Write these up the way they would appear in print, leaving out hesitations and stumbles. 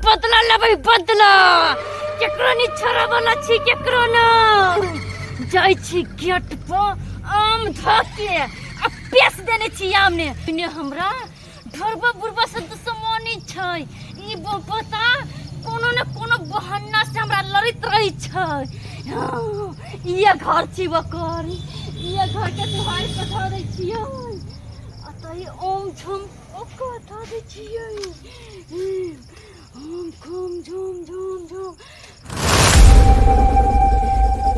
बदला लेबै बदला केकरो नहीं छोड़े वाला छी केकरो ना जाइ छी गेट पर आम धऽ के आ पेश देने छी आम ने ने हमरा ढोरबा बुढ़बा से दुश्मनी छै ई पता कोनो ने कोनो बहाना से हमरा लड़ैत रहै छै हाँ, इहे घर छी ओकर इहे घर के दुआरि पर धऽ दै छियै आ तऽ ई ओम झम ओकर धऽ दै छियै ओम झम झम झम झम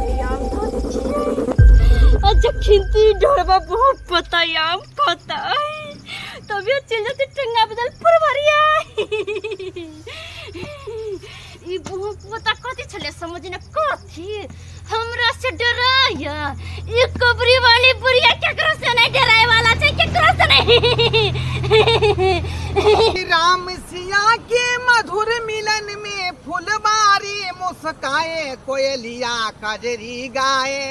ई आम धऽ दै छियै आ जखन ती ढोरबा बहुत पता आम खतै तभियो चलि जेतै टंगा बदल फुलबरिया ई बहुत पता कथी छलै समझ ने कथी हमरा से डराया ई कबरी वाली बुढ़िया केकरो से नहीं डराए वाला छै केकरो से नहीं राम सिया के मधुर मिलन में फुलबारी मुस्काए कोयलिया कजरी गाए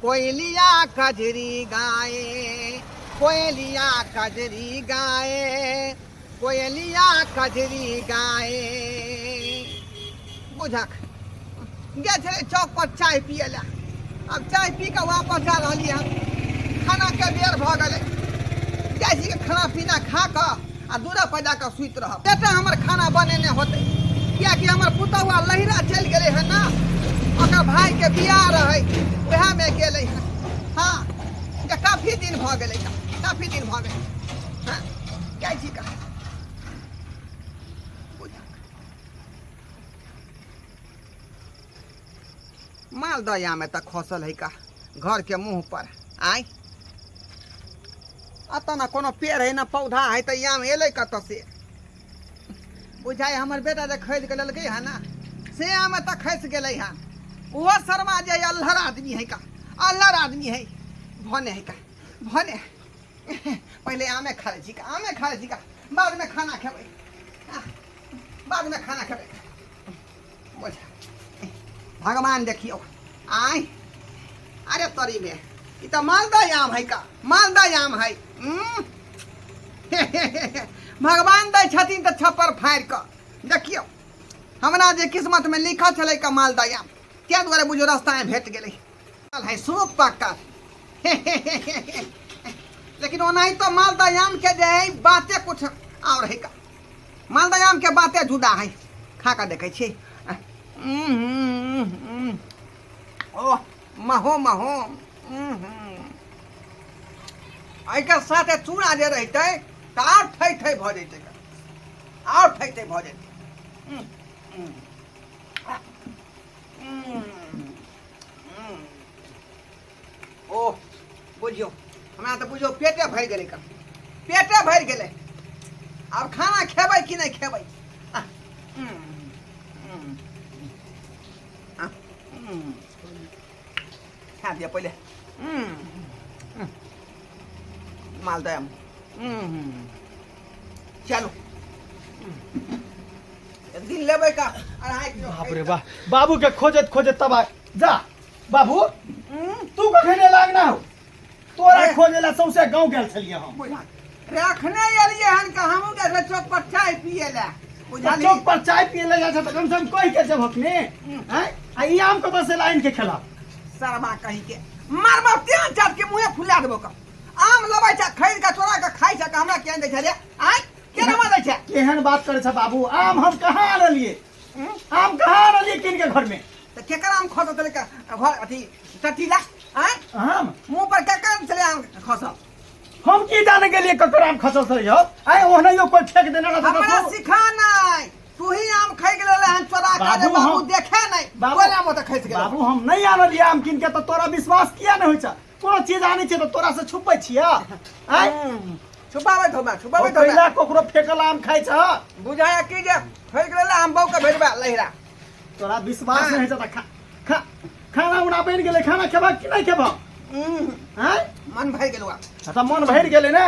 कोयलिया कजरी गाए कोयलिया कजरी गाए कोयलिया कजरी गाए। बुझक गेल छलै चौक पर चाय पिए लए, आब चाय पी कऽ वापस जा रहलियै हन। खाना के बेर भऽ गेलै, जाइ छी खाना पीना खा कऽ आ दूरा पर जा कऽ सुति रहब। बेटा हमर खाना बनेने होतै, कियाकि हमर पुतहुआ लहिरा चलि गेलै हन ने, ओकर भाइके बियाह रहै वएहमे गेलै हन। हँ, जे काफी दिन भऽ गेलै, काफी दिन भऽ गेलै। हँ, जाइ छी कऽ मालदह आम एतऽ खसल है का घर के मुंह पर। आय एतऽ ना कोनो पेड़ है ना पौधा है, तऽ आम एलै कतऽ से? बुझाइ हमर बेटा जे खरीद के लेलकै हँ ना, से आम एतऽ खसि गेलै हँ। ओहो शर्मा जे अल्हर आदमी है का, अल्हर आदमी है। भने है का भने, पहिले आमे खा लै छी का, आमे खा लै छी का, बादमे खाना खेबै, बादमे खाना खेबै। बुझ भगवान देखियौ। आय अरे तोरी में ई तऽ मालदह आम है का, मालदह आम है। भगवान दै छथिन तऽ छप्पर फाड़ि कऽ देखियौ। हमरा जे किस्मत में लिखल छलै का मालदह आम, ताहि दुआरे बुझियौ रास्तामे भेट गेलै है सूप पक्का। लेकिन ओनाही तो मालदह आम के जे है बाते कुछ और है का, मालदह आम के बाते जुदा है। खा कऽ देखै छियै। ओह महो महो। एहिके साथे चूड़ा जे रहितै तऽ आर थै थै भऽ जैतै, आर थै थै भऽ जैतै। ओह बुझियौ हमरा तऽ बुझियौ पेटे भरि गेलै का, पेटे भरि गेलै। आब खाना खेबै कि नहि खेबै? खा दिअ पहिले मालदह आम। चलू एक दिन लेबै का 2.5 किलो। बाप रे बा, बाबू के खोजत खोजत तब आ जा। बाबू तू कखन लागना हो? तोरा खोजे ला सौंसे गांव गेल छलियै हम। बुझा रे अखने एलियै हन का, हमहूँ गेल छलियै चौक पर चाय पिए ला। बुझलियै? चौक पर चाय पिए ला जाइ छै तऽ कम से कम कहि के जेबहक ने? हैं, आ ई आम कतऽ से लाइन के खेला? शर्मा कहीं के मारबो तें चाट के मुँहे फुला देबो का। आम लबै छै खरीद के चोरा के खाइ छै, हमरा केहन दै छै रे? आँय केना दै छै? केहन बात करै छै बाबू, आम हम कहाँ आनलियै? आम कहाँ आनलियै कीन के घर में? तऽ केकर आम खसल छलै घर अथी टटीला? आँय आम मुँह पर केकर छलै आम खसल? हम की जाने गेलियै ककर आम खसल छलै यौ? आइ ओहनाइयो कोइ फेंक देने रहतै तऽ हमरा तू- सिखा नहि, तू ही आम खाइ गेलै हन चोरा के। बाबू, बाबू हम- देखे नहि बाबू- तोरे आम ओतऽ खसि गेलै। बाबू हम नहि आनलियै आम कीन के तऽ तोरा विश्वास किया नहि होइ छै? कोनो चीज आनै छियै तऽ तोरा से छुपबै छियै? आँय छुपाबै धोबा, छुपाबै धोबा। कैला ककरो फेकल आम खाइ छ? बुझाया की जे फेक गेलै आम बहू के भेजबा लहिरा। तोरा विश्वास नहि होइ छै तऽ खा खा। खाना उना बनि गेलै, खाना खेबह कि नहि खेबह? आँय मन भरि गेल आब। अच्छा मन भरि गेलै ने,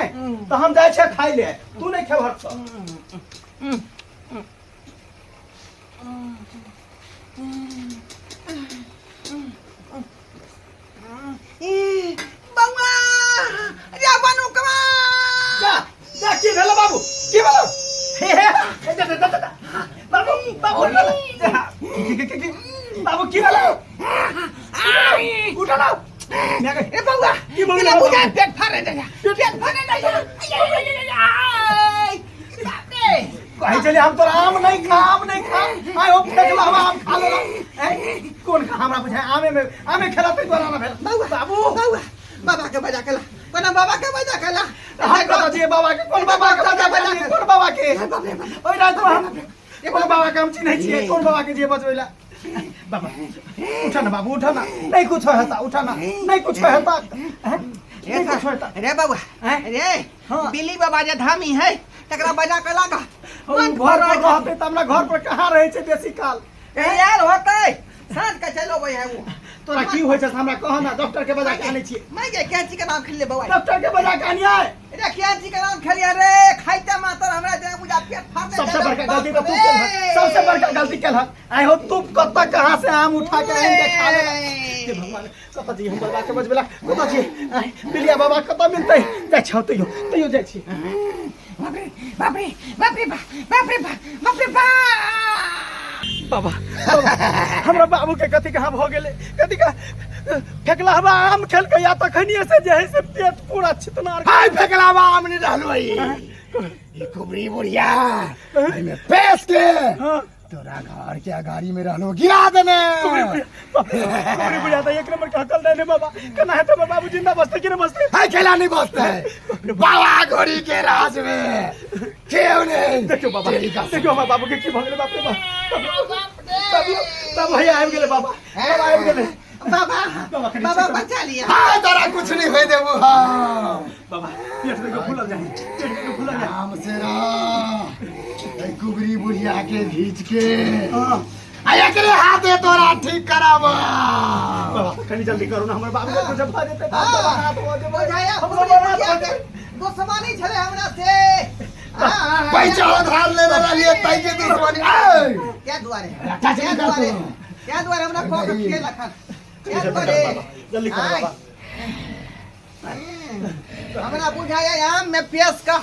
तऽ हम जाइ छियै खाइ ले, तू नहि खेबह तऽ। ई, बौआ रे बनुकवा। जा जा, की भेलो बाबू, की भेलो? हे हे हे, जा, जा, जा, जा, जा। बाबू उठल की की की की बाबू की भेलो उठल ए बौआ की भऽ गेलै? केना बुझाय पेट फाड़े दै पेट फाड़े दै बाप रे कहै छलियै हम तोरा आम नहि खा आम नहि खा आइ हम फेकला हम आम खा लेलहुँ ऐं, कोन खा हमरा बुझाय आमे मे आमे खेला ताहि दुआरे आना भेल बौआ बाबू बौआ बाबा के बजा के ला कोना बाबा के बजा के ला हम कतऽ छियै बाबा के कोन बाबा के बजा के आनियै? कोन बाबा के बाप रे बाप ओहि राति मे हम कोन बाबा के हम चिन्है छियै कोन बाबा के जे बजबै ला बाबा उठा ना बाबू उठा ना नहीं कुछ हेता उठा ना नहीं कुछ हेता हैं? नहीं कुछ हेता रे बौआ हैं? रे हाँ। बिल्ली बाबा जे धामी है तकरा बजा के लागा हम घर पर रहते तऽ हमरा घर पर कहाँ रहै छै बेसी काल तैयार होतै साँझ के चलो भाई है वो तोरा की होइ छै से हमरा कह ना डॉक्टर के बजा के आनै छियै मैं के कैंची के नाम खेल बौआ डॉक्टर के बजा के आनियै रे कैंची के नाम खेलिया रे खाइते मातर हमरा जे बुझा पेट फाड़ दे सबसे बड़का गलती तऽ तू केलहक सबसे बड़का गलती केलहक आइ हो तू कतऽ कहाँ से आम उठा के आनि के खा लेलक हे भगवान कतऽ जी हम बाबा के बजबेला कतऽ जी आइ बिलिया बाबा कतऽ मिलतै जाइ छौ तैयो तैयो जाइ छी बाप रे बाप रे बाप रे बाप रे बाप रे बाप बाबा बाबा, हमरा बाबू के कथी कहाँ भऽ गेलै कथी कहाँ फेकला हवा आम खेलकै या तखनिए से जे है से पेट पूरा छितनार हाय फेकलावा आम नहीं रहलो ई ई कुबरी बुढ़िया एमे पेस के हाँ तोरा घर के अगाड़ी में रहलो गिरा देने कुबरी बुढ़िया बाप रे, कुबरी बुढ़िया तऽ एक नंबर के हकल रहे बाबा केना हेतै हमर बाबू जिंदा बचतै कि नहि बचतै हाय खेला नहीं बचते है बाबा घोड़ी के राज में क्यों नहीं देखियौ बाबा तेरी कसम। देखियौ हमर बाबू के की भऽ गेलै बाप रे बाप बाबू बाबू हैया आबि गेलै बाबा बाबा आबि गेलै बाबा बाबा कनि बाबा ठीक करू। बचा लिया हाँ तोरा कुछ नहीं होय देबू हाँ बाबा पेट देखियौ फूलल जाइ पेट देखियौ फूलल जाइ राम से रह ए कुबरी बुढ़िया के घीच के हाँ आ एकरे हाथे तोरा ठीक कराब बाबा कनि जल्दी करू ना हमर बाबू के कुछ भऽ जेतै तऽ हम बर्बाद भऽ जेबै बुझाया हम कुबरी बर्बाद बुढ़िया भऽ के जेबै दुश्मनी छलै हमरा से हाँ, पैसा उधार लेने रहलिए तै के दुश्मनी ऐ क्या दुआरे रट्टा क्या चली कर दुआरे तू। क्या दुआरे हमरा कह के खेल अखन क्या जल्दी दुआरे करू बाबा जल्दी करू आय। बाबा हमरा बुझाया आम में पेश का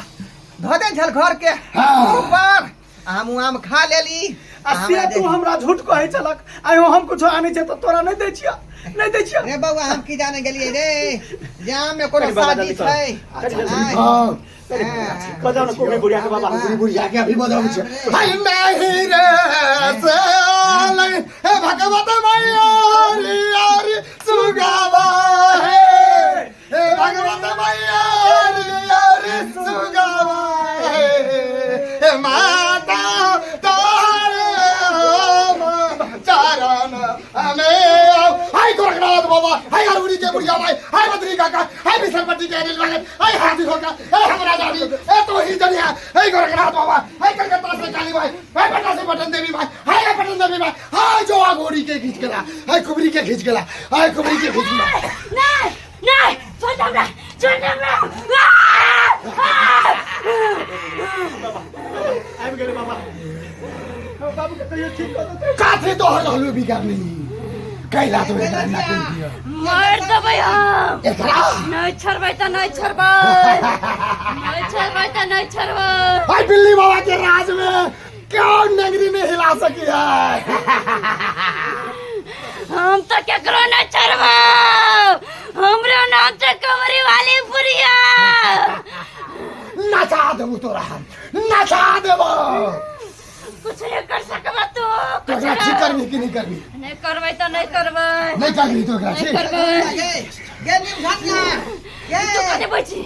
धो दे छल घर के हाँ। ऊपर आ हम आम खा लेली आ से तू हमरा झूठ कहै छलक आइ हम कुछो आनै छै तऽ तोरा नहि दै छियह नहि दै छियह रे बौआ हम की जाने गेलियै रे जे आम में कोनो कनि बाबा साजिश जल्दी करू। है कनि जल्दी आय। हाँ बजाउ ने कोबी बुढ़िया के बाबा कुबरी बुढ़िया के अभी बजाउ छै हाय नहीं रे से हे भगवत मैया रे यार सुगावा हे हे भगवत मैया रे यार सुगावा हे हे माता तारे हम चरण हमें आओ। हाय गोरखनाथ बाबा हाय अरुणी के बुढ़िया भाई हाय बद्री काका हाय बिसलपट्टी के अनिल भगत हाय हाथी होका हे हमरा दादी हे तो ही जनिया हे गोरखनाथ बाबा हाय कलकत्ता से काली भाई हाय पटना से पटन देवी भाई हाय पटन देवी भाई हाय जो घोड़ी के खींच गेला हाय कुबरी के खींच गेला हाय कुबरी के खींच गेला नहीं नहीं छोड़ दे हमरा छोड़ दे हमरा आबि गेलै बाबा बाबू के कहियो ठीक कऽ देतै काथी तोहर रहलू बिगाड़नी कैला तो एकरा ना कहि दिअ मार देबै हम एकरा नहीं छोड़बै तऽ नहीं छोड़बै नहीं छोड़बै तऽ नहीं छोड़बै हाय बिल्ली बाबा के राज में क्यों नगरी नहीं हिला सकी है हम तो केकरो नहीं छोड़बै हमरो नाम छै कमरी वाली बुढ़िया नचा देबू तोरा हम नचा देबो कुछ नहीं कर सकबा तू तो कुछ एकरा ठीक करबी कि नहीं करबी नहीं करबै तऽ नहीं करबै नहीं करबी तो एकरा नहीं ठीक करबै गे गे निमझनिया गे तू कथी बोलै छी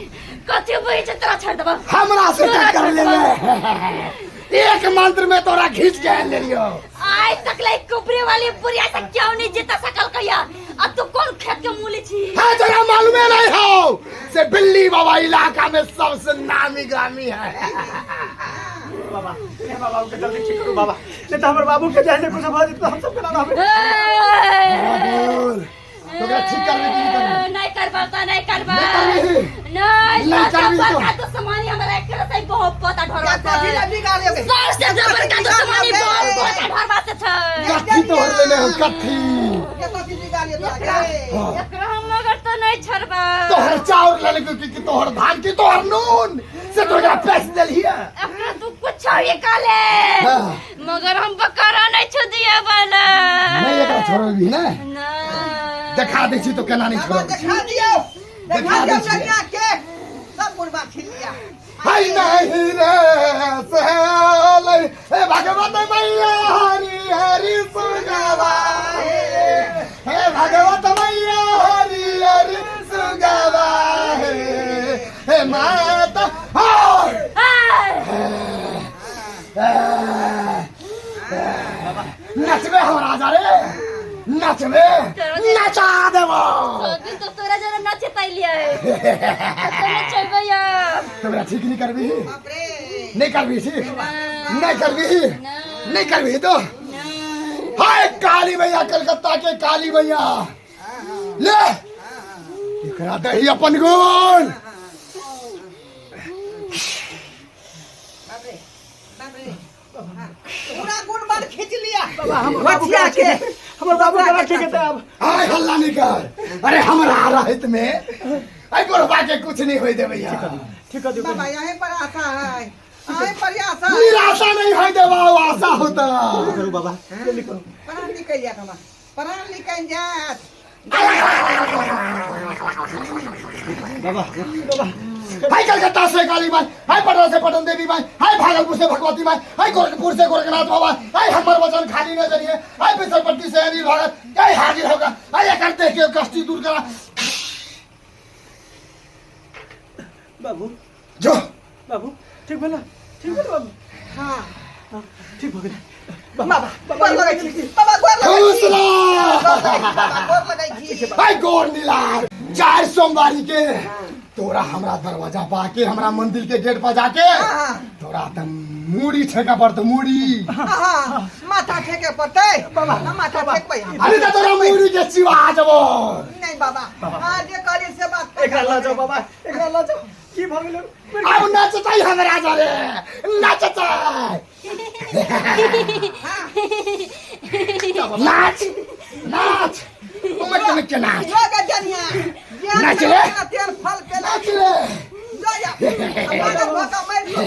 कथी बोलै छी तोरा छोड़ देबो हमरा से टक्कर ले ले एक मंत्र में तोरा खींच के आन लेलियो आज तक ले कुबरे वाली बुढ़िया से क्यों नहीं जीता सकल कहिया अब तू कौन खेत के मूली छी हाँ तोरा मालूमे नहीं हो से बिल्ली बाबा इलाका में सबसे नामी गामी है बाबा ए बाबा के जल्दी ठीक करू बाबा नहीं तो हमर बाबू के जाए से कुछ भऽ जेतै तऽ हम सब केना रहबै बोल तो ओकरा ठीक करबी कि नहीं करबी नहीं करबा त नहीं करबा नहीं करबी। नहीं नहीं करबी सबसे तो। बड़का दुश्मनी हमरा एकरा से बहुत पता ढोरबा क्या कथी ला बिगाड़ियो गे सबसे बड़का दुश्मनी बहुत पता ढोरबा से छै कथी तोहर लेने हो कथी के कथी बिगाड़ियो तोरा गे हाँ। एकरा हम मगर तो नहीं छोड़बा तोहर चाउर लेलको कि तोहर धान की तोहर नून से तोरा पैस देलिए एकरा तू कुछ भी कर ले हाँ। मगर हम बकरा नहीं छो दिया वाला। नहीं एकरा छोड़बी ने। ना। देखा दै छी तो केना नहीं बाबा छोड़बी। देखा दियौ, देखा देखा दियौ दै छियै। कन्या के सब बुढ़बा छीन लिया। हाय नहीं रे सहल हे भगवत मैया हरि हरि सुगवा हे भगवत मैया हरि हरि सुगवा हे माता हाय। नचबे हम राजा रे, नचबे, नचा देबो। दिन तो तोरा जरा नाचे तैलिया है तो नचेबै यार। तोरा ठीक नहीं करबी? बाप रे। नहीं करबी ठीक? नहीं करबी? नहीं करबी तो हाय काली भैया, कलकत्ता के काली भैया, ले एकरा दही अपन गुण। बाप रे बाप रे, हाँ, पूरा गुण बाल खींच लिया। बाबा, हमर बाबू बचिया के के। हमर बाबू के ठीक है अब। आय हल्ला नहीं कर। अरे हमरा रहत में आई बुढ़वा के कुछ नहीं होई देबै यार। ठीक कर दियो। बाबा, यहीं पर आशा है, यहीं पर आशा है। निराशा नहीं होई देबा, आशा होता। करू बाबा, जल्दी करू। प्राण निकल जात हमरा, प्राण निकल जात। बाबा, बाबा। हाय कलकत्ता से काली माई, हाय पटना से पटन देवी माई, हाय भागलपुर से भगवती माई, हाय गोरखपुर से गोरखनाथ बाबा, हाय हमर वचन खाली न जरिए, हाय बिसलपट्टी से अनिल भगत, हाय हाजिर होगा, हाय एकर देख के कष्टी दूर करा। बाबू। जो। बाबू, ठीक भेला? ठीक भेल बाबू? हाँ। हाँ, ठीक भऽ गेलै। बाबा, गोर लगै छी बाबा, गोर लगै छी। खुश रह। गोर लगै छी बाबा, गोर लगै छी। हाय गोर नीलार, चार सोमवारी के तोरा हमरा दरवाजा पाके, हमरा मंदिर के गेट पर जाके हाँ। तोरा त मूड़ी ठेका पड़तो, मूड़ी। हाँ, माथा ठेके पड़तै बाबा, हम माथा ठेकबै हम। अरे त तोरा मूड़ी के चिवा जबो। नहीं बाबा, हाँ, जे कहली से बात। एकरा लऽ जाओ बाबा, एकरा लऽ जाओ। की भऽ गेलै? अब नचतै हमरा जरे नचतै। नाच नाच, उमर के के नाच। जो गे जनिया जेहन नाच रे। तेहन फल पेला। नाच रे। जो जा, पागल भऽ कऽ मरि जो,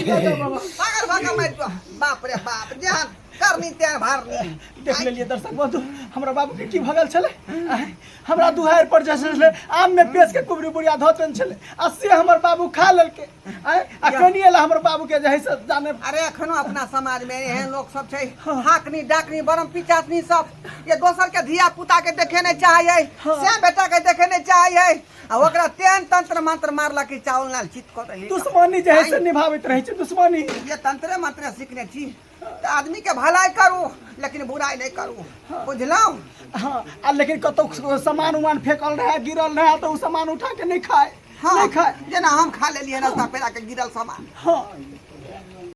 पागल भऽ कऽ मरि जो। बाप रे बाप, जेहन करनी तेहन भरनी। देख लेलियै दर्शक बंधु, हमरा बाबू के की भऽ गेल छलै। आँय, हमरा दुहारि पर जे छलै आम में पेश के कुबरी बुढ़िया धऽ देने छलै आ से हमर बाबू खा लेलकै। आँय, आ कनी एला हमर बाबू के जे है से जाने। अरे एखनो अपना समाज में एहन लोग सब छै, हाकनी डाकनी बरम पिचासनी सब, ये दोसर के धिया पुता के देखे नहीं चाहे, से बेटा के देखे नहीं चाहे, आ ओकरा तेहन तंत्र मंत्र मारलक कि चावल नाल चित कऽ देली। दुश्मनी जे है से निभाबैत रहै छै दुश्मनी। ये तंत्रे मंत्रे सीखने छी तऽ आदमी के भलाई करू लेकिन बुराई नहीं करू, बुझलहुँ? हाँ, आ लेकिन कतौ सामान उमान फेंकल रहे, गिरल रहे तऽ ओ सामान उठा के नहीं खाए। हाँ। नहीं खाए। जेना हम खा लेलियै रास्ता पेड़ा के गिरल सामान। हाँ।